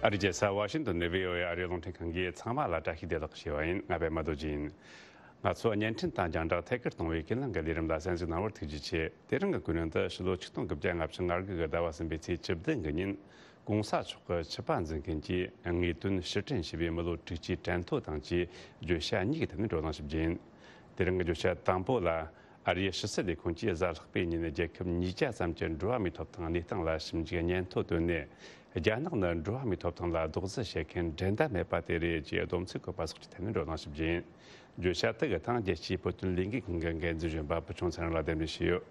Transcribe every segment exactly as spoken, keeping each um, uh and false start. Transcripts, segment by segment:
ཨ་རིའི་རྒྱལ་ས་ཝ་ཤིང་ཏོན་ནས་བྷི་ཨོ་ཨེ་ཨ་རིའི་རླུང་འཕྲིན་ཁང་གིས་ཚང་མ་ལ་བཀྲ་ཤིས་བདེ་ལེགས་ཞུ་བ་ཡིན། ང་པད་མ་རྡོ་རྗེ་ཡིན། ང་ཚོ་བརྙན་འཕྲིན་དང་རྒྱང་བསྒྲགས་ཐད་ཀར་གཏོང་བའི་ཀུན་གླེང་གི་ལས་རིམ་ལ་གསན་གཟིགས་གནང་བར་ཐུགས་རྗེ་ཆེ། དེ་རིང་གི་ཀུན་གླེང་དུ་ཕྱི་ལོ་ཆིག་སྟོང་དགུ་བརྒྱ་ལྔ་བཅུ་ང་དགུ་གི་ཟླ་བ་གསུམ་པའི་ཚེས་བཅུ་བདུན་གྱི་ཉིན། གོང་ས་མཆོག་གི་ཆུ་པ་འཛིན་མཁན་གྱིས་དངོས་དོན་ཕྱིར་དྲན་ཞུས་པའི་མི་ལོ་དྲུག་ཅུའི་དྲན་ཐོ་དང་བཅས་བརྗོད་བྱ་གཉིས་ཀྱི་ཐད་ནས་བགྲོ་གླེང་ཞུ་རྒྱུ་ཡིན། དེ་རིང་གི་བརྗོད་བྱ་དང་པོ་ལ། ཨ་རིའི་ཕྱི་སྲིད་ལས་ཁུངས་ཀྱིས་གཟའ་ལྷག་པའི་ཉིན་རྒྱལ་ཁབ་ཉིས་བརྒྱ་ཙམ་གྱི་འགྲོ་བ་མིའི་ཐོབ་ཐང་གནས་སྟངས་ལ་ཞིབ་འཇུག་སྙན་ཐོ་བཏོན་ནས། རྒྱ་ནག་ནི་འགྲོ་བ་མིའི་ཐོབ་ཐང་ལ་རྡོག་རྫིས་བྱེད་མཁན་འགྲན་ཟླ་མེད་པ་དེ་རེད་ཅེས་སྡོམ་ཚིག་བཀོད་པ་སོགས་ཀྱི་ཐད་ནས་བགྲོ་གླེང་ཞིབ་རྒྱུ་ཡིན། བརྗོད་བྱ་དེ་གི་ཐད་རྒྱལ་སྤྱིའི་བོད་དོན་ལས་འགུལ་ཁང་གི་འགན་འཛིན་གཞོན་པ་བུ་ཆུང་ཚེ་རིང་ལ་གདན་འདྲེན་ཞུས་ཡོད།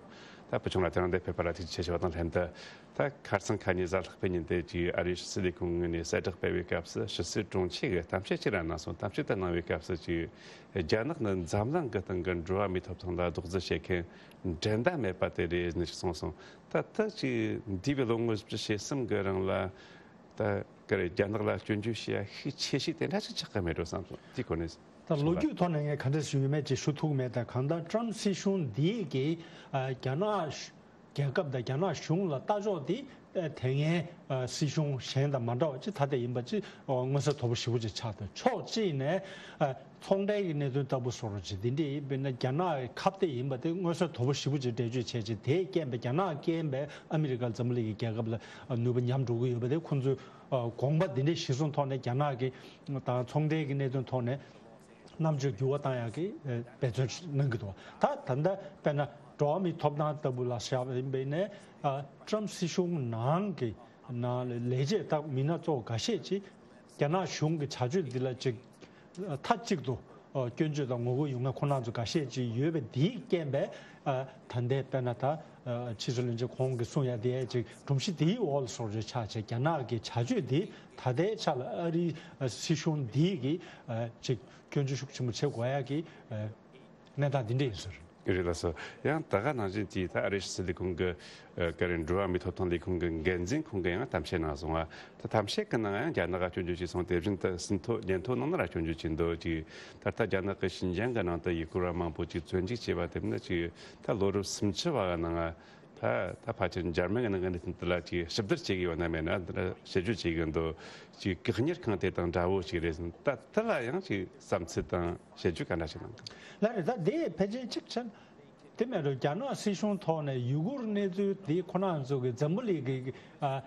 ད་བུ་ཆུང་ལ་དེ་རིང་འདིར་ཕེབས་པ་ལ་ཐུགས་རྗེ་ཆེ་ཞུ་བ་དང་ལྷན་དུ། ད་ཁ་སང་ཁ་ཉིན་གཟའ་ལྷག་པའི་ཉིན་དེ་ཅིག་ཨ་རིའི་ཕྱི་སྲིད་ལས་ཁུངས་ངོས་ནས་གསལ་བསྒྲགས་སྤེལ་བའི་སྐབས་སུ་ཕྱི་སྲིད་དྲུང་ཆེ་གིས་གཏམ་བཤད་ཅིག་ར་གནང་སོང་། གཏམ་བཤད་དེ་གནང་བའི་སྐབས་སུ་ཅིག་རྒྱ་ནག་ནི་འཛམ་གླིང་གི་སྟེང་གི་འགྲོ་བ་མིའི་ཐོབ་ཐང་ལ་རྡོག་རྫིས་བྱེད་མཁན་འགྲན་ཟླ་མེད་པ་དེ་རེད་ནས་ཞིག་གསུངས་སོང་། ད་ད་ཅིག་འདས་པའི་ལོ་ངོ་བཞི་བཅུ་ཞེ་གསུམ་གི་རིང་ལ་ད་ག་རེ་རྒྱ་ནག་ལ་སྐྱོན་བརྗོད་བྱེད་ཡ་ཤུགས་ཆེ་ཤོས་དེ་འདྲ་ཞིག་ཆགས་ཀྱི་མེད་འགྲོ་བསམ་སོང་། དེའི་སྐོར་ནས། ད་ལོ་རྒྱུས་ཐོག་ནས་ངས་ག་འདྲ་ཞུ་ཡོད་མེད་ཅིག་ཞུ་ཐུབ་མེད། ད་གང་ལྟར་ཊམ་སྲིད་གཞུང་འདིས་ཀྱིས་ཨ་རྒྱ་ནག་རྒྱལ་ཁབ་དང་རྒྱ་ནག་གཞུང་ལ་ལྟ་ཕྱོགས་འདི་ཨ་དེ་སྔའི་ཨ་སྲིད་གཞུང་གཞན་དང་མ་འདྲ་བ་ཅིག་ད་ལྟ་ཡིན་པ་ཅིག་ཨ་མངོན་གསལ་དོད་པོ་ཞེ་པོ་ཅིག་ཆགས་འདུག་ཕྱོགས་གཅིག་ནས་ཨ་ཚོང་འབྲེལ་གྱི་གནད་དོན་ལྟ་བུ་བཟོ་འདྲ་ཅིག་འདི་འདྲ་ཡིན། དཔེར་ན་རྒྱ་ནག་གི་ཁ་གཏད་ཡིན་པ་དེ་མངོན་གསལ་དོད་པོ་ཞེ་པོ་ཅིག་འགྲེལ་བརྗོད་བྱས་ཅིག་དེའི་རྐྱེན་པས་རྒྱ་ནག་རྐྱེན་པས་ཨ་མི་རི་ཀ་འཛམ་བུ་གླིང་གི་རྒྱལ་ཁབ་ལ་ཨ་ནུས་པ་ཉམས་འགྲོ་གི་ཡོད་པ་དེ་ཁོང་ཚོས་ཨ་དགོངས་པ་འདི་འདྲ་གཞིར་བཟུང་ཐོག་ནས་རྒྱ་ནག་གི་དང་ཚོང་འབྲེལ་གྱི་གནད་དོན་ཐོག་ནས། རྣམ་དཔྱོད་འགྱུར་བ་བཏང་ཡག་གི་འབད་བརྩོན་གནང་གི་འདུག་ད་ད་ལྟ་དཔེར་ན་འགྲོ་བ་མིའི་ཐོབ་ཐང་ལྟ་བུ་ལ་བཞག་པ་ཡིན་པས་ནས་ཨ་ཊམ་སྲིད་གཞུང་ནང་གི་ནང་ལས་བྱེད་དང་མི་སྣ་གཙོ་བོ་འགའ་ཤས་ཀྱིས་རྒྱ་ནག་གཞུང་གི་བྱ་སྤྱོད་འདི་ལ་ཅིག་མཐའ་གཅིག་ཏུ་ཨ་སྐྱོན་བརྗོད་དང་ངོ་རྒོལ་ཡོང་མཁན་ཁོང་རྣམ་ཚོ་འགའ་ཤས་ཀྱིས་ཡོད་པ་འདིའི་རྐྱེན་པས་ཨ་ད་ལྟའི་དཔེར་ན་ད་ཨ་ཕྱི་སྲིད་བློན་ཆེན་ཁོང་གིས་གསུང་ཡ་དེ་ཅིག་སྒྲོམ་གཞི་དེའི་འོག་ལ་སོར་ཆུད་ཆགས་བྱས་རྒྱ་ནག་གི་བྱ་སྤྱོད་འདི་ད་ལྟའི་ཆ་ལ་ཨ་རིའི་ཨ་སྲིད་གཞུང་འདིས་ཀྱིས་ཨ་ཅིག་སྐྱོན་བརྗོད་ཤུགས་ཆེན་པོ་བྱེད་དགོས་ཡ་གི་ཨ་གནས་སྟངས་འདི་འདྲ་ཡིན་ཟེར། རེད་ལགས་སོ། ཡང་ད་ག་ནང་བཞིན་གྱི་ད་ཨ་རིའི་ཕྱི་སྲིད་ལས་ཁུངས་ཀྱི་ཨ་ག་རེ་འགྲོ་བ་མིའི་ཐོབ་ཐང་ལས་ཁུངས་ཀྱི་འགན་འཛིན་ཁོང་གིས་ཡང་གཏམ་བཤད་གནང་སོང་བ། ད་གཏམ་བཤད་ཀྱི་ནང་ཡང་རྒྱ་ནག་ག་སྐྱོན་བརྗོད་བྱས་སོང་། དེ་བཞིན་དུ་ཟིན་ཐོ་སྙན་ཐོ་ནང་ན་ར་སྐྱོན་བརྗོད་བྱས་འདུག་ཅིག་ད་ལྟ་རྒྱ་ནག་གི་ཤིན་ཅང་གི་ནང་དུ་ཡུ་གུར་བ་མང་པོ་ཅིག་བཙོན་འཇུག་བྱས་པ་དེ་ནི་ཅིག་ད་ལོ་རབས་སུམ་ཅུ་བ་གི་ནང་ད་ད་ཕལ་ཆེར་འཇར་མན་གྱི་ནང་གི་གནད་དོན་དེ་ལ་ཅིག་ཞིབ་བསྡུར་བྱེད་ཀྱི་ཡོད་ན་མེད་ན་འདི་ལ་དཔྱད་བརྗོད་བྱེད་ཀྱི་འདུག་ཅིག་བཀག་ཉར་ཁང་དེ་དང་འདྲ་བོ་ཞིག་རེད། ད་དེ་ལ་ཡང་ཅིག་བསམ་ཚུལ་དང་དཔྱད་བརྗོད་ག་འདྲ་ཞིག་གནང་གི། ལགས་རེད། ད་དེ་ཕལ་ཆེར་གཅིག་བྱས་ན་དེ་མེད་འགྲོ། རྒྱ་ནག་སྲིད་གཞུང་ཐོག་ནས་ཡུ་གུར་གནས་ཚུལ་དེ་ཁོ་རང་ཚོ་གི་འཛམ་བུ་གླིང་གི་ཨ་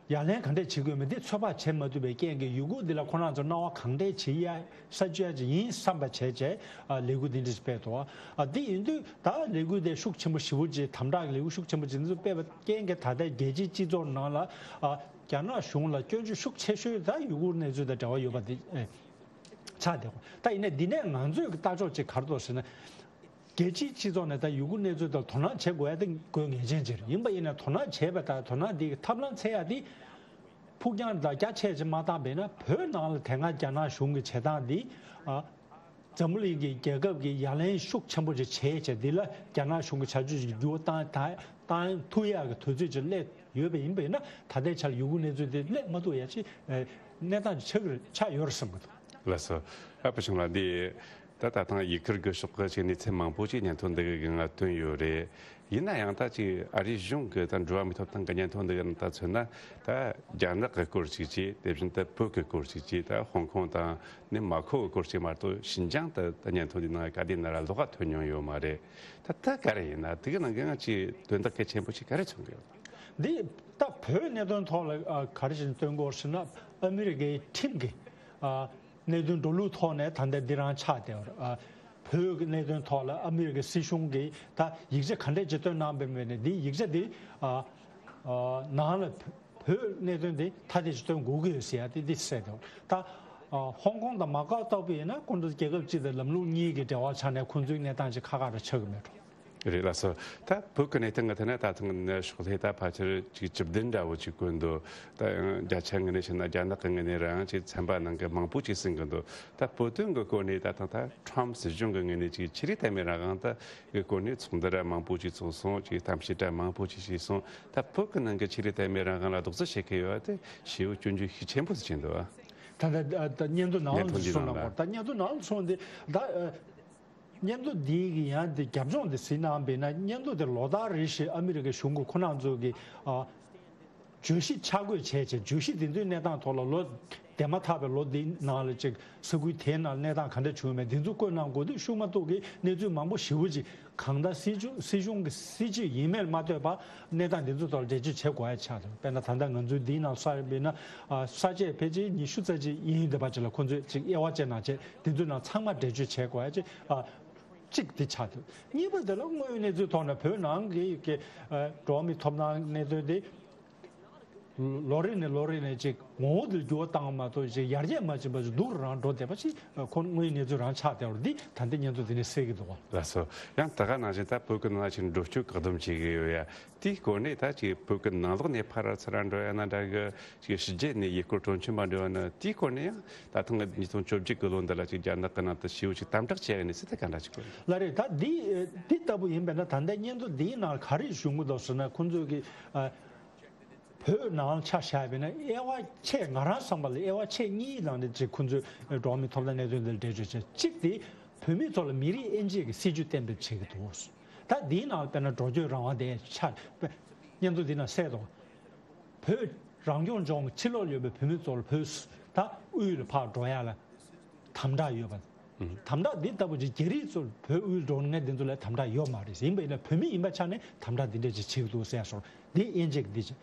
ཡ་ལན་ག་འདྲས་བྱེད་དགོས་མིན་དེ་ཚོད་དཔག་བྱེད་མ་ཐུབ་པའི་རྐྱེན་གྱིས་ཡུ་གུར་འདི་ལ་ཁོ་རང་ཚོ་སྣང་བ་གང་འདྲས་བྱེད་ཡ་ས་བཅད་ཅིག་ཡིན་བསམ་པ་བྱས་བྱས་ཨ་ལས་འགུལ་འདི་འདྲས་སྤེལ་འདུག་ཨ་དེ་ཡིན་དུས་ད་ལས་འགུལ་དེ་ཤུགས་ཆེན་པོ་ཞེ་པོ་ཅིག་དམ་དྲག་གི་ལས་འགུལ་ཤུགས་ཆེན་པོ་ཅིག་འདི་ཚོ་སྤེལ་བའི་རྐྱེན་གྱིས་ད་ལྟའི་རྒྱལ་སྤྱིའི་སྤྱི་ཚོགས་ནང་ལ་ཨ་རྒྱ་ནག་གཞུང་ལ་སྐྱོན་བརྗོད་ཤུགས་ཆེ་ཤོས་ད་ཡུ་གུར་གནས་ཚུལ་དང་འབྲེལ་བ་ཡོད་པ་དེ་ཨེ་ཆགས་བསྡད་ཡོད། ད་ཡིན་ནའི་འདི་ནས་ང་ཚོས་ཀྱི་ལྟ་ཕྱོགས་ཅིག་ག་རེ་འདུག་ཟེར་ན། རྒྱལ་སྤྱིའི་སྤྱི་ཚོགས་ནས་ད་ཡུ་གུར་གནས་ཚུལ་དང་དོ་སྣང་བྱེད་དགོས་ཡ་དེ་དགོས་ངེས་ཅན་ཅིག་རེད། ཡིན་པ་ཡིན་ན་དོ་སྣང་བྱས་པ་དང་དོ་སྣང་འདི་གི་ཐབས་ལམ་འཚོལ་ཡ་དེ་ཕུགས་རྒྱང་དང་རྒྱ་ཆེ་ཅིག་མ་བཏང་པས་ན་བོད་ནང་ལ་དེ་སྔ་རྒྱ་ནག་གཞུང་གི་བྱེད་སྟངས་འདི་ཨ་འཛམ་བུ་གླིང་གི་རྒྱལ་ཁབ་ཀྱིས་ཡ་ལན་ཤུགས་ཆེན་པོ་ཅིག་བྱས་བྱས་འདི་ལ་རྒྱ་ནག་གཞུང་གི་བྱ་སྤྱོད་ཅིག་འགྱུར་བ་བཏང་ད་བཏང་ཐུབ་ཡག་གི་དུས་ཚོད་ཅིག་སླེབས་ཡོད་པ་ཡིན་པས་ན་ད་ལྟའི་ཆར་ཡུ་གུར་གནས་ཚུལ་འདི་སླེབས་མ་ཐུབ་ཡ་ཅིག་གནས་སྟངས་ཅིག་ཆགས་ཀྱི་རེད། ཆགས་ཡོད་རེད་བསམ་གྱི་འདུག་ལགས་སོ། ཨ་བུ་ཆུང་ལགས། འདི་ད་ད་ཐེངས་ཡུ་གུར་གྱི་ཕྱོགས་ཀྱི་ཅིག་གནས་ཚུལ་མང་པོ་ཅིག་སྙན་ཐོ་འདི་གི་སྒང་ང་བཏོན་ཡོད་རེད། ཡིན་ན་ཡང་ད་ཅིག་ཨ་རིའི་གཞུང་གི་ད་འགྲོ་བ་མིའི་ཐོབ་ཐང་གི་སྙན་ཐོ་འདི་གི་ནང་ད་མཚོན་ན་ད་རྒྱ་ནག་གི་སྐོར་ཅིག་ཅིག་དེ་བཞིན་དུ་བོད་ཀྱི་སྐོར་ཅིག་ཅིག་ད་ཧོང་ཀོང་དང་ནི་མ་ཁོ་གི་སྐོར་ཅིག་མ་གཏོགས་ཤིན་ཅང་དུ་ད་སྙན་ཐོ་འདི་ནང་ག་དུས་ན་ར་ལོགས་ཀ་ཐོན་མྱོང་ཡོད་མ་རེད། ད་ད་ག་རེ་ཡིན་ན་དེ་གི་ནང་གི་ང་ཅིག་དོན་དག་གལ་ཆེན་པོ་ཅིག་ག་རེ་མཚོན་གི་ཡོད། འདི་ད་བོད་གནད་དོན་ཐོག་ལ་ཨ་ག་རེ་བྱས་ནས་བཏོན་གི་ཡོད་ཟེར་ན་ཨ་མི་རི་ཀའི་ཁྲིམས་ཀྱི་ཨ་གནད་དོན་འགྲོ་ལུགས་ཐོག་ནས་ད་ལྟ་འདི་རང་ཆགས་བསྡད་ཡོད་རེད། ཨ་བོད་ཀྱི་གནད་དོན་ཐོག་ལ་ཨ་མི་རི་ཀའི་སྲིད་གཞུང་གིས་ད་ཡིག་ཆ་ག་འདྲས་ཅིག་བཏོན་གནང་བ་མིན་ནས་འདི་ཡིག་ཆ་འདི་ཨ་ཨ་ནང་ལ་བོད་གནད་དོན་འདི་ཐ་དད་ཅིག་བཏོན་དགོས་ཀྱི་ཡོད་ཟེར་ཡ་དེ་འདི་གསལ་འདུག་ད་ཨ་ཧོང་ཀོང་དང་མ་ཀའོ་ལྟ་བུ་ཡིན་ན་ཁོང་ཚོ་རྒྱལ་ཁབ་གཅིག་དང་ལམ་ལུགས་གཉིས་ཀྱི་འབྲེལ་བ་ཆགས་ནས་ཁོང་ཚོའི་གནས་སྟངས་ཅིག་ཁག་ཁག་རེ་ཆགས་ཀྱི་མེད་འགྲོ། རེད་ལགས་སོ། ད་བོད་ཀྱི་གནད་དོན་གྱི་ཐད་ན་ད་ཐེངས་ནི་ཕྱོགས་ལྷུང་ད་ཕལ་ཆེར་ཅིག་བཅུ་བདུན་འདྲ་བོ་ཅིག་བཀོད་འདུག་ད་ཡང་བརྒྱ་ཆ་ངོས་ནས་བཤད་ན་རྒྱ་ནག་གི་ངོས་ནས་རང་ཅིག་ཚན་པ་ནང་གི་མང་པོ་ཅིག་ཟིན་གྱི་འདུག་ད་བོད་དོན་གྱི་སྐོར་ནས་ད་ཐེངས་ད་ཁྲོམ་སྲིད་གཞུང་གི་ངོས་ནས་ཅིག་ཆེད་ལས་དད་མོས་རང་དབང་ད་གི་སྐོར་ནས་ཚོགས་འདུ་ར་མང་པོ་ཅིག་ཚོགས་སོང་། ཅིག་གཏམ་བཤད་ར་མང་པོ་ཅིག་བྱས་སོང་། ད་བོད་ཀྱི་ནང་གི་ཆེད་ལས་དད་མོས་རང་དབང་ལ་རྡོག་རྫིས་བྱེད་མཁན་ཡོད་པ་དེ་ཞེ་པོ་སྐྱོན་བརྗོད་ཤུགས་ཆེན་པོ་ཞིག་བྱས་འདུག་ད་ད་ད་སྙན་ཐོ་ནང་ལ་སྙན་ཐོ་འདི་འདུག་སོང་ན་འདི་སྐོར་ད་སྙན་ཐོ་ནང་ལ་སོང་འདི་ད་ཨ། སྙན་ཐོ་འདི་གི་ཡང་འདི་རྒྱབ་ལྗོངས་འདི་གཟིགས་གནང་བས་ན་སྙན་ཐོ་འདི་ལོ་ལྟར་རེ་བཞིན་ཨ་མི་རི་ཀའི་གཞུང་གི་ཁོ་རང་ཚོ་གི་ཨ་ བརྗོད་གཞི་ཆ་བགོས་བྱས་བྱས། བརྗོད་གཞི་འདི་ཚོའི་གནས་སྟངས་ཐོག་ལ་ལོ་དེ་མ་ཐག་པའི་ལོ་འདིའི་ནང་ལ་ཅིག་ས་ཁུལ་དེའི་ནང་གནས་སྟངས་ག་འདྲ་བྱུང་མེད་འདི་ཚོ་བཀོད་གནང་དགོས་དུས། ཤུགས་མ་གཏོགས་ཀྱི་གནས་ཚུལ་མང་པོ་ཞེ་པོ་ཅིག་གང་ལྟར་སྲིད་གཞུང་སྲིད་གཞུང་གི་སྲིད་ཇུས་ཡིན་མིན་མ་ལྟོས་པར་གནས་སྟངས་འདི་ཚོ་ཐོག་ལ་འགྲེལ་བརྗོད་བྱེད་དགོས་ཡ་ཆགས་འདུག་དཔེར་ན་ད་ལྟ་ང་ཚོའི་འདིའི་ནང་ས་དཔེར་ན་ཨ་ས་བཅད་ཕལ་ཆེར་ཉི་ཤུ་རྩ་གཅིག་ཡིན་འདི་པ་ཅིག་ལ་ཁོ་ཚོས་ཅིག་དབྱེ་བ་བཅད་གནང་བྱས། འདི་ཚོའི་ནང་ཚང་མ་འགྲེལ་བརྗོད་བྱེད་དགོས་ཡ་ཅིག་ཨ་གཅིག་འདི་ཆགས་འདུག་གཉིས་པ་དེ་ལ་དངོས་ཡོད་གནས་ཚུལ་ཐོག་ནས་བོད་ནང་གི་གི་ཨ་འགྲོ་བ་མིའི་ཐོབ་ཐང་གནད་དོན་དེ། ལོ་རེ་ནས་ལོ་རེ་ནས་ཅིག་ངོ་བོ་དེར་འགྱུར་བ་བཏང་བ་མ་གཏོགས་ཅིག་ཡར་རྒྱས་མ་ཕྱིན་པ་ཅིག་སྡུག་རུ་རང་འགྲོ་བསྡད་པ་ཅིག་ཁོ་དངོས་ཡོད་གནས་ཚུལ་རང་ཆགས་བསྡད་པ་འདི་ད་ལྟའི་སྙན་ཐོ་འདི་ནས་གསལ་གྱི་འདུག་བ། ལགས་སོ། ཡང་ད་ག་ནང་བཞིན་ད་བོད་ཀྱི་ནང་ལ་ཅིག་འགྲོ་སྐྱོད་བཀག་སྡོམ་བྱེད་ཀྱི་ཡོད་ཡ། དེའི་སྐོར་ནས་ད་ཅིག་བོད་ཀྱི་ནང་ལོགས་ནས་ཕར་ར་ཚུར་ར་འགྲོ་ཡ་ན་འདྲ་གི། ཅིག་ཕྱི་རྒྱལ་ནས་ཡུལ་སྐོར་སྤྲོ་འཆམ་པ་འགྲོ་ཡ་ན་དེའི་སྐོར་ནས་ཡང་ད་ཐེངས་ཉིས་སྟོང་བཅོ་བརྒྱད་ཀྱི་ལོ་འདི་ལ་ཅིག་རྒྱ་ནག་གི་ནང་དུ་ཞེ་པོ་ཅིག་དམ་དྲག་བྱས་ཡ་གནས་ཚུལ་དེ་ག་འདྲ་ཅིག་གོ། ལགས་རེད། ད་འདི་འདི་ལྟ་བུ་ཡིན་པས་ན་ད་ལྟའི་སྙན་ཐོ་འདིའི་ནང་ག་རེ་ཞུ་གི་འདུག་ཟེར་ན། ཁོང་ཚོས་ཀྱི་ཨ། བོད་ནང་ཆ་བཞག་པ་ཡིན་ན་དབྱེ་བ་ཕྱེ། ང་རང་བསམ་པ་ལ་དབྱེ་བ་ཕྱེ་གཉིས་ནང་ནས་ཅིག་ཁོང་ཚོས་འགྲོ་བ་མིའི་ཐོབ་ཐང་གནད་དོན་འདི་ལ་འགྲེལ་བརྗོད་བྱས། གཅིག་དེ་བོད་མི་ཚོ་ལ་མི་རིགས་དབྱེ་འབྱེད་ཀྱི་སྲིད་ཇུས་གཏན་འབེབས་བྱེད་ཀྱི་འདུག་ད་འདིའི་ནང་དཔེར་ན་འགྲོ་སྐྱོད་རང་དབང་དེ་ཆགས། སྙན་ཐོ་འདི་ནང་གསལ་འདུག་བོད་རང་སྐྱོང་ལྗོངས་ཀྱི་ཕྱི་ལོགས་ཡོད་པའི་བོད་མི་ཚོ་ལ་བོད་ད་དབུས་ལ་ཕར་འགྲོ་ཡ་ལ་དམ་དྲག་ཡོད་པ། དམ་དྲག་འདི་ལྟ་བུ་ཅིག་རྒྱ་རིགས་ཚོ་བོད་དབུས་འགྲོ་མཁན་འདི་ཚོ་ལ་དམ་དྲག་ཡོད་མ་རེད། ཡིན་པ་ཡིན་ན་བོད་མི་ཡིན་པའི་ཆ་ནས་དམ་དྲག་འདི་འདྲ་ཅིག་བྱེད་ཀྱི་འདུག་ཟེར་ཡ་སོགས་འདི་དབྱེ་འབྱེད་འདི་ཅིག་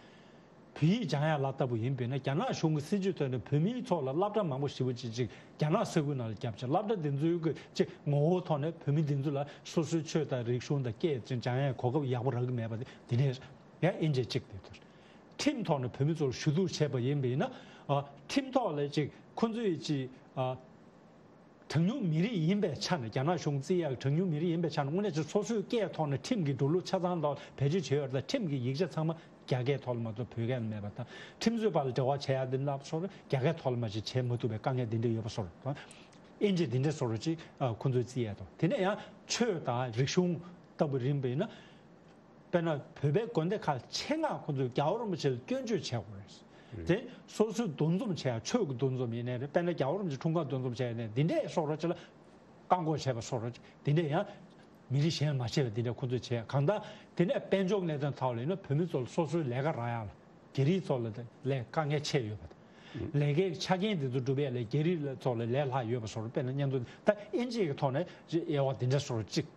བོད་ཡིག་སྦྱང་ཡ་ལ་ལྟ་བུ་ཡིན་པས་ན། རྒྱ་ནག་གཞུང་གི་སྲིད་བྱུས་ཐོག་ནས་བོད་མིའི་ཚོགས་ལ་སློབ་གྲྭ་མང་པོ་ཞེ་པོ་ཅིག་ཅིག་རྒྱ་ནག་ས་ཁུལ་ནང་ལ་བརྒྱབ་བྱས། སློབ་གྲྭ་འདི་ཚོའི་གི་ཅིག་ངོ་བོ་ཐོག་ནས་བོད་མི་འདི་ཚོ་ལ་སོ་སོའི་ཆོས་དང་རིག་གཞུང་དང་སྐད་ཅིག་སྦྱང་ཡའི་གོ་སྐབས་ཡག་པོ་རག་གི་མེད་པ་དེ་འདི་ནས་ཡང་དབྱེ་འབྱེད་ཅིག་དེ་ཁྲིམས་ཐོག་ནས་བོད་མི་ཚོར་ཞུ་གཏུག་བྱས་པ་ཡིན་པས་ན། ཨ། ཁྲིམས་ཐོག་ལ་ཅིག་ཁོ་ཚོས་ཅིག་ཨ། གྲངས་ཉུང་མི་རིགས་ཡིན་པའི་ཆ་ནས། རྒྱ་ནག་གཞུང་བརྩི་ཡག་གི་གྲངས་ཉུང་མི་རིགས་ཡིན་པའི་ཆ་ནས་དངོས་གནས་ཅིག་སོ་སོའི་སྐད་ཐོག་ནས་ཁྲིམས་ཀྱི་འགྲོ་ལུགས་ཆ་ཚང་ཐོག་བེད་སྤྱོད་བྱས་ཡོད་རེད། ད་ཁྲིམས་ཀྱི་ཡིག་ཆ་ཚང་མ་རྒྱ་སྐད་ཐོག་ལ་མ་གཏོགས་བོད་སྐད་ལ་མེད་པ་དང་། ཁྲིམས་རྩོད་པ་ལ་འབྲེལ་བ་བྱེད་ཡག་འདི་ལ་སོགས་རྒྱ་སྐད་ཐོག་ལ་མ་ཅིག་བྱེད་མ་ཐུབ་པའི་དཀའ་ངལ་འདི་འདྲ་ཡོད་པ་སོགས་རེད། དབྱེ་འབྱེད་འདི་འདྲ་སོགས་རེད་ཅིག་ཁོ་ཚོས་བརྩི་ཡག་འདུག་དེ་ནས་ཡང་ཆོས་དང་རིག་གཞུང་ལྟ་བུ་ཡིན་པས་ན། དཔེར་ན་བོད་པའི་དགོན་སྡེ་ཁག་ཆེད་མངགས་ཁོ་ཚོས་རྒྱལ་བ་རིན་པོ་ཆེ་ལ་སྐྱོན་བརྗོད་བྱེད་དགོས་རེད། དེ་སོ་སོའི་འདུ་འཛོམས་བྱེད་ཡ། ཆོས་ཀྱི་འདུ་འཛོམས་ཡིན་ནའི་རེད། དཔེར་ན་རྒྱལ་བ་རིན་པོ་ཆེ་འཁྲུངས་སྐར་འདུ་འཛོམས་བྱས་ནས་འདི་འདྲའི་སོགས་ར་ཅིག་ལ་བཀག་འགོག་བྱས་པ་སོགས་ར་ཅིག་འདི་འདྲའི་ཡང་མི་རིགས་གཞན་ལ་མ་བྱས་པ་འདི་འདྲ་ཁོ་ཚོས་བྱས། གང་ལྟར་དེ་ནས་དཔལ་འབྱོར་གནད་དོན་ཐོག་ལ་ཡིན་ན་བོད་མི་ཚོ་ལ་སོ་སོའི་ལས་ཀ་རག་ཡ་ལ། རྒྱ་རིགས་ཚོ་ལ་ལས་དཀའ་ངལ་ཆེ་ཡོད་པ་དང་། ལས་ཀའི་ཆ་རྐྱེན་འདི་ཚོ་སྒྲུབ་ཡ་ལ་རྒྱ་རིགས་ཚོ་ལ་ལས་སླ་ཡོད་པ་སོགས་ར། དཔེར་ན་སྙན་ཐོ་ད་དབྱེ་འབྱེད་ཀྱི་ཐོག་ནས་དབྱེ་བ་འདི་འདྲ་སོགས་ར་ཅིག་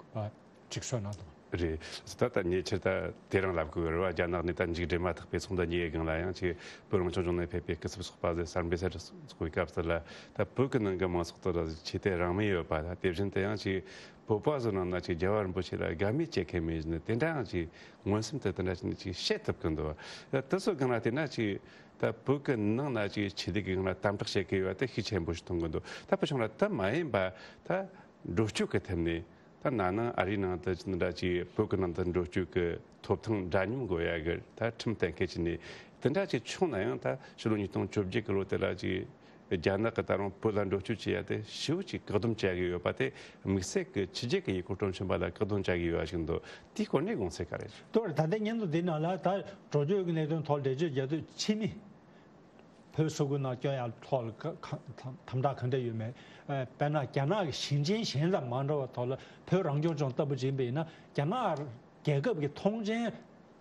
ཅིག་གསུངས་གནང་འདུག་རེད། ད་ལྟ་ཉེ་ཆར་ད་དེ་རིང་ལབ་དགོས་རེད་བ། རྒྱ་ནག་ནས་ད་མཇུག་འབྲས་མ་ཐག་པའི་ཚོགས་འདུ་གཉིས་ཀྱི་སྒང་ལ་ཡང་ཅིག་བོད་རང་སྐྱོང་ལྗོངས་ནས་ཕེབས་པའི་སྐུ་ཚབ་ཚོགས་པ་ཟེར་ས་རིམ་པའི་སར་ཚོགས་པའི་སྐབས་སུ་ལ། ད་བོད་ཀྱི་ནང་གི་མང་ཚོགས་དེ་ལ་ཆོས་དད་རང་མོས་ཡོད་པ། ད་དེ་བཞིན་དུ་ཡང་ཅིག་བོད་པ་ཚོ་ནང་ན་ཅིག་རྒྱལ་བ་རིན་པོ་ཆེ་ལ་དགའ་མོས་བྱེད་མཁན་མེད་ནི་དེ་འདྲ་ཡང་ཅིག་མངོན་སུམ་དུ་དེ་འདྲ་ཅིག་ནི་ཅིག་བཤད་ཐུབ་ཀྱི་འདུག་ད་དེ་ཚོ་སྒང་ལ་བལྟས་ན་ཅིག་ད་བོད་ཀྱི་ནང་ན་ཅིག་ཆོས་དད་ཀྱི་སྒང་ལ་དམ་དྲག་བྱེད་ཀྱི་ཡོད་པ་དེ་ཤུགས་ཆེན་པོ་ཞིག་མཐོང་གི་འདུག་ད་བུ་ཆུང་ལ་དེ་མ་ཡིན་པ་ད་འགྲོ་སྐྱོད་ཀྱི་ཐད་ནས། ད་ན་ནིང་ཨ་རིའི་ནང་དུ་འདྲ་ཅིག་བོད་ཀྱི་ནང་དུ་འགྲོ་སྐྱོད་ཀྱི་ཐོབ་ཐང་འདྲ་མཉམ་དགོས་ཡ་གི་ད་ཁྲིམས་གཏན་འཁེལ་བྱས་ནས་དེ་འདྲ་ཅིག་བྱུང་ན་ཡང་། ད་ཕྱི་ལོ་ཉིས་སྟོང་བཅོ་བརྒྱད་ཀྱི་ལོ་དེ་ལ་ཅིག་རྒྱ་ནག་གི་ད་རུང་བོད་ལ་འགྲོ་སྐྱོད་བྱེད་ཡ་དེ་ཞེ་པོ་ཅིག་བཀག་སྡོམ་བྱ་གི་ཡོད་པ་དེ་དམིགས་བསལ་གྱི་ཕྱི་རྒྱལ་གྱི་ཡུལ་སྐོར་སྤྲོ་འཆམ་པ་ལ་བཀག་སྡོམ་བྱ་གི་ཡོད་པ་ཞིག་འདུག་དེའི་སྐོར་ནས་དགོངས་ཚུལ་ག་རེ་རེད། དོ་རེད། ད་ལྟའི་སྙན་ཐོ་འདི་ནང་ལ་ད་འགྲོ་སྐྱོད་ཀྱི་གནད་དོན་ཐོག་འགྲེལ་བརྗོད་རྒྱག་དུས་ཕྱི་མི། བོད་ས་ཁུལ་ནང་སྐྱོད་ཡག་ཐོག་ལ་ག་ག་དམ་དམ་དྲག་ག་འདྲ་ཡོད་མེད། ཨ། དཔེར་ན་རྒྱ་ནག་གི་ཞིང་ཆེན་གཞན་དང་མ་འདྲ་བ་ཐོག་ལ་བོད་རང་སྐྱོང་ལྗོངས་ལྟ་བུ་ཅིག་ཡིན་པ་ཡིན་ན། རྒྱ་ནག་རྒྱལ་ཁབ་ཀྱི་ཐོངས་མཆན།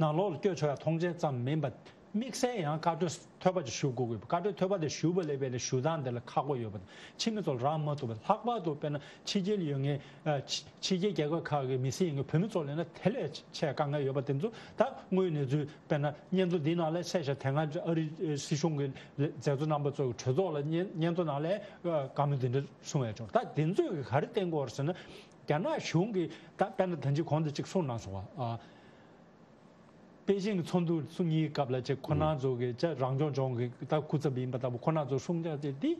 ནང་ལོགས་ལ་སྐྱོད་ཆོག་ཡ་ཐོངས་མཆན་ཙམ་མིན་པ། དམིགས་བསལ་ཡང་བཀའ་འཁྲོལ་ཐོལ་པ་ཅིག་ཞུ་དགོས་ཀྱི་ཡོད་པ། བཀའ་འཁྲོལ་ཐོལ་པ་དེ་ཞུ་བ་ལས་པའི་ནས་ཞུ་སྟངས་དེ་ལ་ཁག་པོ་ཡོད་པ་དང་། ཕྱི་མི་ཚོ་ལ་རག་མ་ཐུབ་པ། ལྷག་པར་དུ་དཔེར་ན་ཕྱི་རྒྱལ་ཡོད་མཁན། ཨ། ཕྱི་ཕྱི་རྒྱལ་རྒྱལ་ཁབ་ཁག་གི་མི་སེར་ཡིན་མཁན་བོད་མི་ཚོ་ལ་ཡིན་ན་དེ་ལས་ཆེ་དཀའ་ངལ་ཡོད་པ་དེ་ཚོ་ད་དངོས་ཡོད་གནས་ཚུལ། དཔེར་ན་སྙན་ཐོ་འདི་ནང་ལ་གསལ་བཤད་དེ་སྔ་ཨ་རི་སྲིད་གཞུང་གི་མཛད་གཙོ་རྣམ་པ་ཚོ་གི་གྲོས་ཚོགས་ལ་སྙན་སྙན་ཐོ་ནང་ལ་བཀའ་མོལ་འདི་འདྲ་གསུངས་ཡོད་ཅོག་ད་དེ་ཚོས་གི་ག་རེ་བསྟན་གྱི་ཡོད་རེད་ཟེར་ན། རྒྱ་ནག་གཞུང་གིས་ད་དཔེར་ན་ད་ཅི་གོང་དུ་ཅིག་གསུངས་གནང་སོང་བ། ཨ། པེ་ཅིང་གི་ཚོགས་འདུ་སོ་གཉིས་སྐབས་ལ་ཅིག་ཁོ་རང་ཚོ་གི་ཅིག་རང་སྐྱོང་ལྗོངས་ཀྱི་ད་སྐུ་ཚབ་ཡིན་པ་ལྟ་བུ་ཁོ་རང་ཚོ་གསུང་བྱ་དེ་འདི།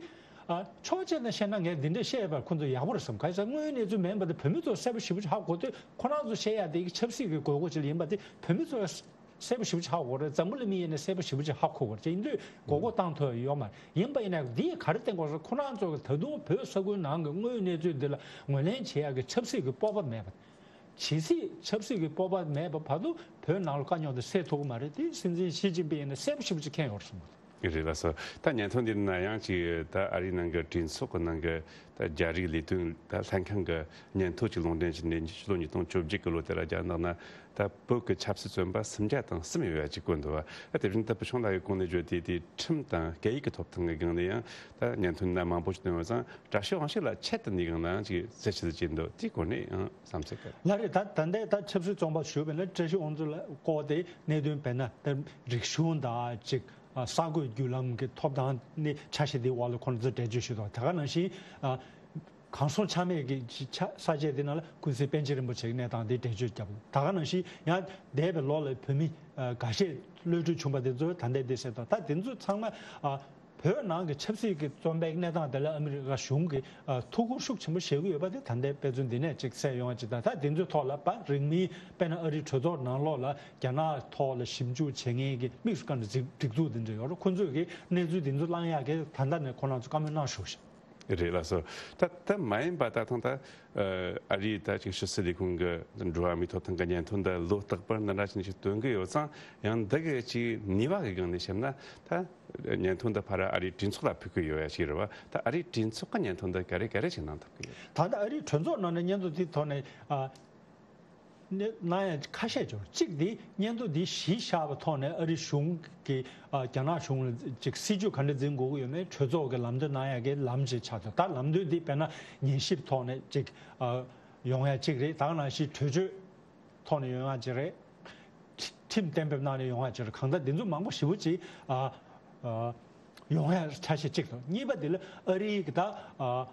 ཨ། ཕྱོགས་གཅིག་ནས་བཤད་ན་ངས་འདི་འདྲ་བཤད་པ་ཁོ་ཚོ་ཡག་པོ་རེད་བསམ། ག་རེ་ཟེར་ན་དངོས་ཡོད་གནས་ཚུལ་མིན་པ་དེ་བོད་མི་ཚོ་གསལ་པོ་ཞེ་པོ་ཅིག་ཧ་གོ་དུས། ཁོ་རང་ཚོ་བཤད་ཡ་དེ་གི་ཆབ་སྲིད་ཀྱི་དགོས་མཁོ་ཅིག་ལ་ཡིན་པ་དེ་བོད་མི་ཚོ་གསལ་པོ་ཞེ་པོ་ཅིག་ཧ་གོ་རེད། འཛམ་བུ་གླིང་མི་ཡིན་ནའི་གསལ་པོ་ཞེ་པོ་ཅིག་ཧ་གོ་དགོས་རེད། ཡིན་དུས་མགོ་སྐོར་བཏང་ཐུབ་ཡ་ཡོད་མ་རེད། ཡིན་པ་ཡིན་ན་འདིས་ག་རེ་བསྟན་དགོས་ཟེར། ཁོ་རང་ཚོ་གི་ད་དུང་བོད་ས་ཁུལ་ནང་གི་དངོས་ཡོད་གནས་ཚུལ་འདི་ལ་ངོས་ལེན་བྱེད་ཡ་གི་ཆབ་སྲིད་ཀྱི་སྤོབས་པ་མེད་པ། ཇི་སྲིད་ཆབ་སྲིད་ཀྱི་སྤོབས་པ་མེད་པ་བར་དུ་བོད་ནང་ལ་དཀའ་རྙོག་དེ་སེལ་ཐུབ་ཀྱི་མ་རེད། དེ་སྲིད་འཛིན་ཞི་ཅིན་ཕིང་ཡིན་ན་གསལ་པོ་ཞེ་པོ་ཅིག་མཁྱེན་ཡོད་རེད་གསུངས་པ། རེད་ལགས་སོ། ད་སྙན་ཐོ་འདི་ན་ཡང་ཅིག་ད་ཨ་རིའི་ནང་གི་གྲོས་ཚོགས་ཀྱི་ནང་གི་ད་རྒྱ་རིགས་ལས་དོན་ད་ལྷན་ཁང་གི་སྙན་ཐོ་ཅིག་ལུང་འདྲེན་བྱས་ནས་ཕྱི་ལོ་ཉིས་སྟོང་བཅོ་བརྒྱད་གི་ལོ་དེ་ལ་རྒྱ་ནག་ན་ད་བོད་ཀྱི་ཆབ་སྲིད་བཙོན་པ་སུམ་བརྒྱ་དང་གསུམ་ཡོད་ཡ་ཅིག་བཀོད་འདུག་བ། ད་དེ་བཞིན་ད་བུ་ཆུང་ལགས་ཀྱིས་གོང་ནས་བརྗོད་དེ་དེ་ཁྲིམས་དང་སྐད་ཡིག་གི་ཐོབ་ཐང་གི་སྒང་ནས་ཡང་ད་སྙན་ཐོ་འདི་ན་མང་པོ་ཞིག་བཏོན་ཡོད་ཙང་། དྲ་ཞིག་དབང་ཤེད་ལ་ཆེད་དུ་འདི་སྒང་ན་ཅིག་གསལ་བཤད་བྱས་འདུག་དེའི་སྐོར་ནས་ཡང་གསུང་ཚུལ་ག་རེ། ལགས་རེད། ད་ད་ལྟའི་ད་ཆབ་སྲིད་བཙོན་པ་ཞུས་པ་ཡིན་ན་བཀྲ་ཤིས་དབང་འདུས་ལགས་སྐོར་དེ་གནད་དོན་དཔེར་ན་ད་རིག་གཞུང་དང་ཅིག་ཨ་ས་བགོས་བརྒྱུད་ལམ་གྱི་ཐོབ་ཐང་ནི་ཆ་ཤས་དེའི་འོག་ལ་ཁོང་ཚོས་འགྲེལ་བརྗོད་ཞུས་འདུག་ད་ག་ནང་བཞིན་ཨ་གང་སོང་ཆ་མེད་ཀྱི་ཆ་ས་བཅད་དེ་ནང་ལ་ཀུན་གཟིགས་པཎ་ཆེན་རིན་པོ་ཆེའི་གནས་སྟངས་དེ་འགྲེལ་བརྗོད་བརྒྱབ་འདུག་ད་ག་ནང་བཞིན་ཡང་འདས་པའི་ལོ་ལ་བོད་མི་ཨ་འགའ་ཤས་གློད་གྲོལ་བྱུང་པ་དེ་ཚོ་ད་ལྟའི་དེ་ཟེར་དུས་ད་དེ་ཚོ་ཚང་མ་ཨ་བོད་ནང་གི་ཆབ་སྲིད་ཀྱི་བཙོན་པའི་གནས་སྟངས་དེ་ལ་ཨ་མི་རི་ཀ་གཞུང་གིས་ཨ་ཐུགས་ཁུར་ཤུགས་ཆེན་པོ་བཞེས་ཀྱི་ཡོད་པ་དེ་ད་ལྟའི་དཔེ་མཚོན་འདི་ནས་ཅིག་གསལ་ཡོང་བ་ཅིག་དང་། ད་དེ་ཚོའི་ཐོག་ལ་ད་རིང་མིན་དཔེར་ན་ཨ་རིའི་གྲོས་ཚོགས་ནང་ལོགས་ལ་རྒྱ་ནག་ཐོག་ལ་ཞིབ་འཇུག་བྱེད་མཁན་གྱི་དམིགས་སུ་བཀར་ནས་སྒྲིག་སྒྲིག་འཛུགས་འདི་འདྲ་ཡོད་རེད། ཁོ་ཚོས་ཀྱི་གནས་ཚུལ་འདི་ཚོ་བླང་ཡག་གི་ད་ལྟ་ནས་ཁོ་རང་ཚོ་བཀའ་མོལ་གནང་ཞོག་ཤག་རེད་ལགས་སོ། ད་ད་མ་ཡིན་པ་ད་ཐེངས་ད་ཨ་རིའི་ད་ཅིག་ཕྱི་སྲིད་ལས་ཁུངས་ཀྱི་འགྲོ་བ་མིའི་ཐོབ་ཐང་གི་སྙན་ཐོ་འདི་ལོ་རྟག་པར་འདི་འདྲ་ཅིག་ཅིག་བཏོན་གི་ཡོད་ཙང་། ཡང་འདི་གི་ཅིག་ནུས་པ་གི་སྒང་ནས་བཤད་ན་ད་སྙན་ཐོ་འདི་ཕར་ཨ་རིའི་གྲོས་ཚོགས་ལ་ཕུལ་གི་ཡོད་ཡ་ཞིག་རེད་བ། ད་ཨ་རིའི་གྲོས་ཚོགས་ཀྱི་སྙན་ཐོ་འདི་ག་རེ་ག་རེ་ཅིག་གནང་ཐུབ་གི་ཡོད། ད་ལྟ་ཨ་རིའི་གྲོས་ཚོགས་ནང་ནས་སྙན་ཐོ་དེའི་ཐོག་ནས་ཨ། གནང་ཡ་ཁ་ཤས་ཅིག་ཡོད། གཅིག་དེ་སྙན་ཐོ་འདི་གཞི་བཞག་པའི་ཐོག་ནས་ཨ་རི་གཞུང་གིས་ཨ་རྒྱ་ནག་གཞུང་ལ་ཅིག་སྲིད་ཇུས་ག་འདྲ་འཛིན་དགོས་ཀྱི་ཡོད་མེད་གྲོས་ཚོགས་ཀྱི་ལམ་སྟོན་གནང་ཡ་གི་ལམ་ཅིག་ཆགས་འདུག་ད་ལམ་སྟོན་འདི་དཔེར་ན་ཉན་ཞིབ་ཐོག་ནས་ཅིག་ཨ་ཡོང་ཡ་གཅིག་རེད། ད་ག་ནང་བཞིན་གྲོས་ཆོད་ཐོག་ནས་ཡོང་ཡ་གཅིག་རེད། ཁྲི་ཁྲིམས་གཏན་འབེབས་གནང་ནས་ཡོང་ཡ་གཅིག་རེད། གང་ལྟར་འདི་ཚོ་མང་པོ་ཞེ་པོ་ཅིག་ཨ་ཨ་ཡོང་ཡ་ཆ་ཤས་གཅིག་དང་། གཉིས་པ་འདི་ལ་ཨ་རིའི་གི་ད་ཨ་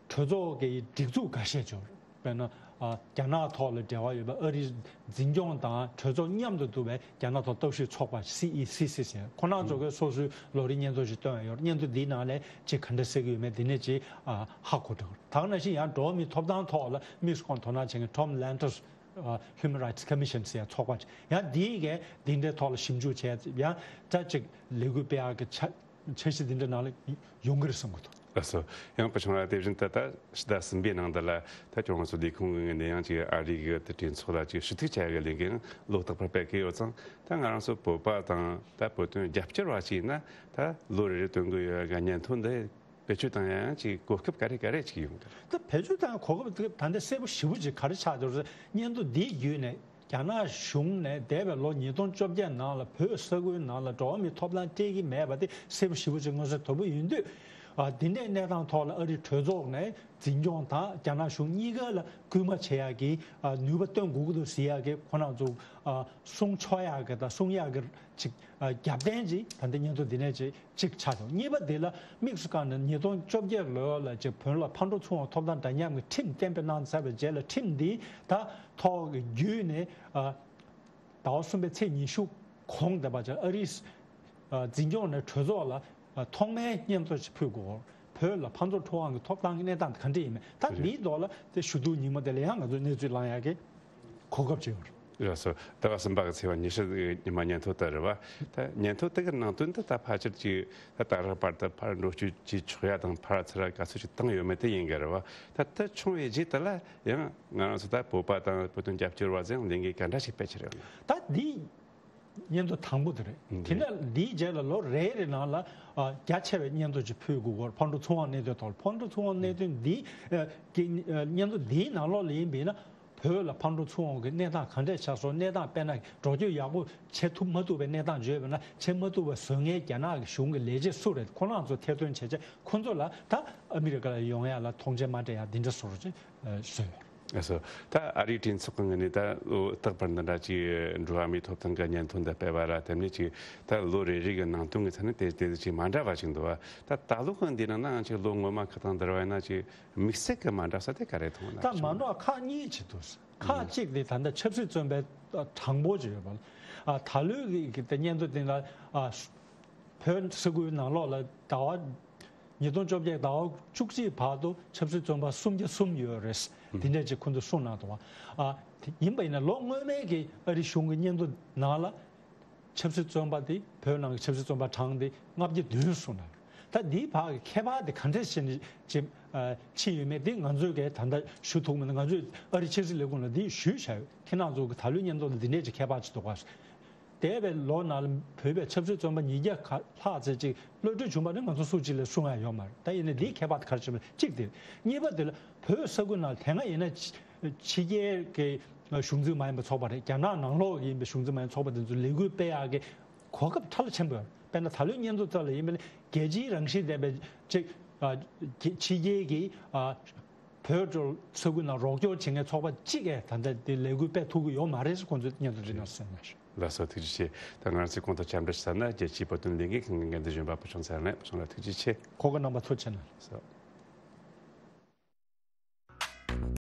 གྲོས་ཚོགས་ཀྱི་སྒྲིག་འཛུགས་འགའ་ཤས་ཡོད། དཔེར་ན་ཨ་རྒྱ་ནག་ཐོག་ལ་འབྲེལ་བ་ཡོད་པ་ཨ་རིའི་འཛིན་སྐྱོང་དང་གྲོས་ཚོགས་མཉམ་དུ་འདུ་བའི་རྒྱ་ནག་ཐོག་སྟོབས་ཤུགས་ཚོགས་པ་སི་ཨི་སི་སི་ཟེར། ཁོ་རང་ཚོ་གི་སོ་སོའི་ལོ་རེའི་སྙན་ཐོ་ཞིག་བཏོན་ཡོད། སྙན་ཐོ་འདིའི་ནང་ལས་ཅིག་ག་འདྲ་གསལ་གྱི་ཡོད་མེད་འདི་ནས་ཅིག་ཨ་ཧ་གོ་འགྲོ། ད་ག་ནང་བཞིན་ཡང་འགྲོ་བ་མིའི་ཐོབ་ཐང་ཐོག་ལ་དམིགས་སུ་བཀར་དོ་སྣང་བྱེད་མཁན་Tom Lantos ཨ་Human Rights Commission ཟེར་ཡ་ཚོགས་པ་ཅིག་ཡང་འདིའི་གས་འདི་འདྲའི་ཐོག་ལ་ཞིབ་འཇུག་བྱས་ཡང་ད་ཅིག་ལས་འགུལ་སྤེལ་ཡག་གི་འཆར་འཆར་གཞི་འདི་འདྲ་ནང་ལ་ཡོང་གི་རེད་བསམ་གི་འདུག་ལགས་སོ། ཡང་བུ་ཆུང་ལགས་དེ་བཞིན་ད་ལྟ་ཕྱི་ཟླ་གསུམ་པའི་ནང་དུ་ལ་ད་ཁྱོད་རང་ཚོ་ལས་ཁུངས་ངོས་ནས་ཡང་ཅིག་ཨ་རི་གི་དེ་གྲོས་ཚོགས་ལ་ཅིག་ཞུ་གཏུག་བྱ་ཡག་གི་ལས་འགུལ་ཡང་ལོ་རྟག་པར་སྤེལ་གི་ཡོད་ཙང་། ད་ང་རང་ཚོ་བོད་པ་དང་ད་བོད་དོན་རྒྱབ་སྐྱོར་བ་ཅིག་ཡིན་ན་ད་ལོ་རེ་རེ་བཏོན་གི་ཡོད་ཡག་གི་སྙན་ཐོ་འདི་བེད་སྤྱོད་བཏང་ཡ་ཡང་ཅིག་གོ་སྐབས་ག་རེ་ག་རེ་ཅིག་ཡོང་གི་རེད། ད་བེད་སྤྱོད་བཏང་ཡ་གོ་སྐབས་དེ་ད་ལྟ་གསལ་པོ་ཞེ་པོ་ཅིག་ག་རེ་ཆགས་འདུག་ཟེར། སྙན་ཐོ་འདིའི་བརྒྱུད་ནས་རྒྱ་ནག་གཞུང་ནས་འདས་པའི་ལོ་ཉིས་སྟོང་བཅོ་བརྒྱད་ནང་ལ་བོད་ས་ཁུལ་ནང་ལ་འགྲོ་བ་མིའི་ཐོབ་ཐང་སྤྲད་ཀྱི་མེད་པ་དེ་གསལ་པོ་ཞེ་པོ་ཅིག་མངོན་གསལ་དོད་པོ་ཡིན་དུས། ཨ་འདི་འདྲའི་གནས་སྟངས་ཐོག་ལ་ཨ་རིའི་གྲོས་ཚོགས་ནས་འཛིན་སྐྱོང་དང་རྒྱ་ནག་གཞུང་གཉིས་ཀ་ལ་སྐུལ་མ་བྱེད་ཡག་གི་ཨ་ནུས་པ་བཏོན་དགོས་ཀྱི་འདུག་ཟེར་ཡག་གི་ཁོ་རང་ཚོ་ཨ་གསུང་ཆོག་ཡག་གི་དང་གསུང་ཡག་གི་ཅིག་ཨ་རྒྱབ་རྟེན་ཅིག་ད་ལྟ་སྙན་ཐོ་འདི་ནས་ཅིག་གཅིག་ཆགས་འདུག་གཉིས་པ་འདི་ལ་དམིགས་སུ་བཀར་ནས་ཉིས་སྟོང་བཅོ་བརྒྱད་ལོ་ལ་ཅིག་བོད་ལ་ཕར་འགྲོ་ཚུར་འོང་ཐོབ་ཐང་འདྲ་མཉམ་གྱི་ཁྲིམས་གཏན་འབེབས་གནང་ཚར་བའི་རྗེས་ལ་ཁྲིམས་འདི་ད་ཐོག་གི་བརྒྱུད་ནས་ཨ་ཟླ་བ་གསུམ་པའི་ཚེས་ཉི་ཤུ་གོང་དེ་བར་ཨ་རིའི་ཨ་འཛིན་སྐྱོང་ནས་གྲོས་ཚོགས་ལ་ཨ་ཐོག་མའི་སྙན་ཐོ་ཞིག་ཕུལ་དགོས། བོད་ལ་ཕར་འགྲོ་ཚུར་འོང་གི་ཐོབ་ཐང་གི་གནས་སྟངས་དེ་ག་འདྲ་ཡིན་མིན་ད་འདིའི་ཐོག་ལ་དེ་ཞུ་གཏུག་ཉིན་མོ་དེ་ལ་ཡང་ང་ཚོས་གནས་ཚུལ་བླང་ཡག་གི་གོ་སྐབས་ཅིག་ཡོད་རེད། ལགས་སོ། ཟླ་བ་གསུམ་པ་གི་ཚེས་པ་ཉི་ཤུ་ཉི་མ་སྙན་ཐོ་དེ་རེད་བ། ད་སྙན་ཐོ་དེ་གི་ནང་དོན་དེ་ད་ཕལ་ཆེར་གྱི་ད་ད་རག་བར་དུ་ཕར་འགྲོ་སྐྱོད་ཅིག་ཆོག་ཡ་དང་ཕར་ཚུར་ག་ཚོད་ཅིག་བཏང་ཡོད་མེད་དེ་ཡིན་གི་རེད་བ། ད་དེ་བྱུང་བའི་རྗེས་དེ་ལ་ཡང་ང་རང་ཚོ་ད་བོད་པ་དང་བོད་དོན་རྒྱབ་སྐྱོར་བ་ཚོས་ལས་འགུལ་ག་འདྲ་ཞིག་སྤེལ་ཕྱིར་ཡོད་ན། ད་འདི་སྙན་ཐོ་དང་པོ་དེ་རེད། དེ་ནས་འདིའི་རྗེས་ལ་ལོ་རེ་རེ་ནང་ལ་ཨ་རྒྱ་ཆེ་བའི་སྙན་ཐོ་ཅིག་ཕུལ་དགོས་སྐོར། ཕར་འགྲོ་ཚུར་འོང་གནད་དོན་ཐོག་ལ་ཕར་འགྲོ་ཚུར་འོང་གནད་དོན་འདི་ཨ་གི་ཨ་སྙན་ཐོ་འདིའི་ནང་ལོགས་ལ་ཡིན་པས་ན། བོད་ལ་ཕར་འགྲོ་ཚུར་འོང་གི་གནས་སྟངས་ག་འདྲས་ཆགས་སོང་། གནས་སྟངས་དཔེར་ན་འགྲོ་སྐྱོད་ཡག་པོ་བྱེད་ཐུབ་མ་ཐུབ་པའི་གནས་སྟངས་བརྗོད་པས་ན། བྱེད་མ་ཐུབ་པ་བཟོ་མཁན་རྒྱ་ནག་གི་གཞུང་གི་ལས་བྱེད་སུ་རེད། ཁོ་རང་ཚོ་ཐེར་འདོན་བྱས་རྗེས་ཁོ་ཚོ་ལ་ད་ཨ་མི་རི་ཀ་ལ་ཡོང་ཡ་ལ་ཐོངས་མཆན་མ་སྤྲད་ཡ་འདི་འདྲ་བཟོ་འདྲ་ཅིག་བཟོས་ཡོད། ལགས་སོ། ད་ཨ་རིའི་གྲོས་ཚོགས་ཀྱི་ངོས་ནས་ད་ལོ་རྟག་པར་འདི་འདྲ་ཅིག་འགྲོ་བ་མིའི་ཐོབ་ཐང་གི་སྙན་ཐོ་འདི་སྤེལ་བ་ལ་བརྟེན་ནས་ཅིག་ད་ལོ་རེ་རེ་གི་ནང་དོན་གྱི་ཆ་ནས་དེ་དེ་ཅིག་མ་འདྲ་བ་ཅིག་འདུག་བ། ད་ད་ལོ་གི་འདི་ནང་ན་ཅིག་ལོ་སྔོན་མ་ཁ་དང་བསྡུར་བ་ཡིན་ན་ཅིག་དམིགས་བསལ་གྱི་མ་འདྲ་ས་དེ་ག་རེ་མཐོང་ན། ད་མ་འདྲ་བ་ཁག་གཉིས་ཅིག་འདུག་ཁག་གཅིག་དེ་ད་ལྟ་ཆབ་སྲིད་བཙོན་པའི་གྲངས་འབོར་ཅིག་ཡོད་པ་ལ། ཨ་ད་ལོའི་གི་དེ་སྙན་ཐོ་དེ་ལ་ཨ་བོད་ས་ཁུལ་ནང་ལོགས་ལ་ཟླ་བ་ཉིས་སྟོང་བཅོ་བརྒྱད་ཟླ་བ་བཅུ་གཅིག་བར་དུ་ཆབ་སྲིད་བཙོན་པ་སུམ་བརྒྱ་གསུམ་ཡོད་རེད། དེ་འདྲས་ཅིག་ཁོང་ཚོས་གསུངས་གནང་འདུག་བ། ཨ་དེ་ཡིན་པ་ཡིན་ན་ལོ་སྔོན་མའི་གི་ཨ་རི་གཞུང་གི་སྙན་ཐོ་ནང་ལ་ཆབ་སྲིད་བཙོན་པ་དེ་བོད་ནང་གི་ཆབ་སྲིད་བཙོན་པ་གྲངས་དེ་ལྔ་བརྒྱ་བདུན་གསུངས་གནང་། ད་འདིའི་བར་གྱི་ཁྱད་པར་དེ་ག་འདྲས་བྱས་ནས་ཅིག་ཨ་ཕྱིན་ཡོད་མེད་དེ་ང་ཚོས་གས་ད་ལྟ་ཞུ་ཐུབ་མི་འདུག་ང་ཚོས་ཨ་རི་ཕྱི་སྲིད་ལས་ཁུངས་ལ་འདི་ཞུས་བཞག་ཡོད། ཁྱེད་རང་ཚོ་གི་ད་ལོའི་སྙན་ཐོ་ལ་འདི་འདྲས་ཅིག་ཁྱད་པར་ཅིག་འདུག་ག་འདས་པའི་ལོ་ནང་ལ་བོད་པའི་ཆབ་སྲིད་བཙོན་པ་ཉིས་བརྒྱ་ལྷག་ཙམ་ཅིག་གློད་གྲོལ་བྱུང་བ་ནི་ང་ཚོ་སུ་གཅིག་ལ་གསུང་ཡ་ཡོད་མ་རེད། ད་ཡིན་ན་འདིའི་ཁྱད་པར་ག་རེ་བྱུང་བ་གཅིག་དེ་རེད། གཉིས་པ་དེ་ལ་བོད་ས་ཁུལ་ནང་དེ་སྔ་ཡིན་ན་ཕྱི་རྒྱལ་གྱི་གཞུང་འཛིན་མ་ཡིན་པའི་ཚོགས་པ་རེད། རྒྱ་ནག་ནང་ལོགས་ཡིན་པའི་གཞུང་འཛིན་མ་ཡིན་ཚོགས་པ་དེ་ཚོ་ལས་འགུལ་སྤེལ་ཡག་གི་གོ་སྐབས་ཧ་ལས་ཆེན་པོ་ཡོད་རེད། དཔེར་ན་ད་ལོའི་བསྙེན་རྫོགས་རྩ་ལ་ཡིན་པ་ནི་རྒྱལ་སྤྱིའི་རང་བཞིན་ལྡན་པའི་ཅིག་ཕྱི་རྒྱལ་གྱི་བོད་ས་ཁུལ་ནང་རོགས་སྐྱོར་བྱེད་མཁན་ཚོགས་པ་གཅིག་གིས་ད་ལྟ་དེ་ལས་འགུལ་སྤེལ་ཐུབ་ཀྱི་ཡོད་མ་རེད་ཟེར་ཁོང་ཚོས་སྙན་ཐོ་འདི་ནང་གསལ་གནང་ཞིང་། ལགས་སོ། ཐུགས་རྗེ་ཆེ། ད་ང་རང་ཚོས་གོང་དུ་ཁྱབ་བསྒྲགས་ཞུས་ན་རྒྱལ་སྤྱིའི་བོད་དོན་ལས་འགུལ་ཁང་གི་འགན་འཛིན་གཞོན་པ་བུ་ཆུང་ཚེ་རིང་ལགས། བུ་ཆུང་ལགས་ཐུགས་རྗེ་ཆེ། ཁོ་གོ་རྣམ་པ་ཚོ་ཆེ་ན། ལགས་སོ།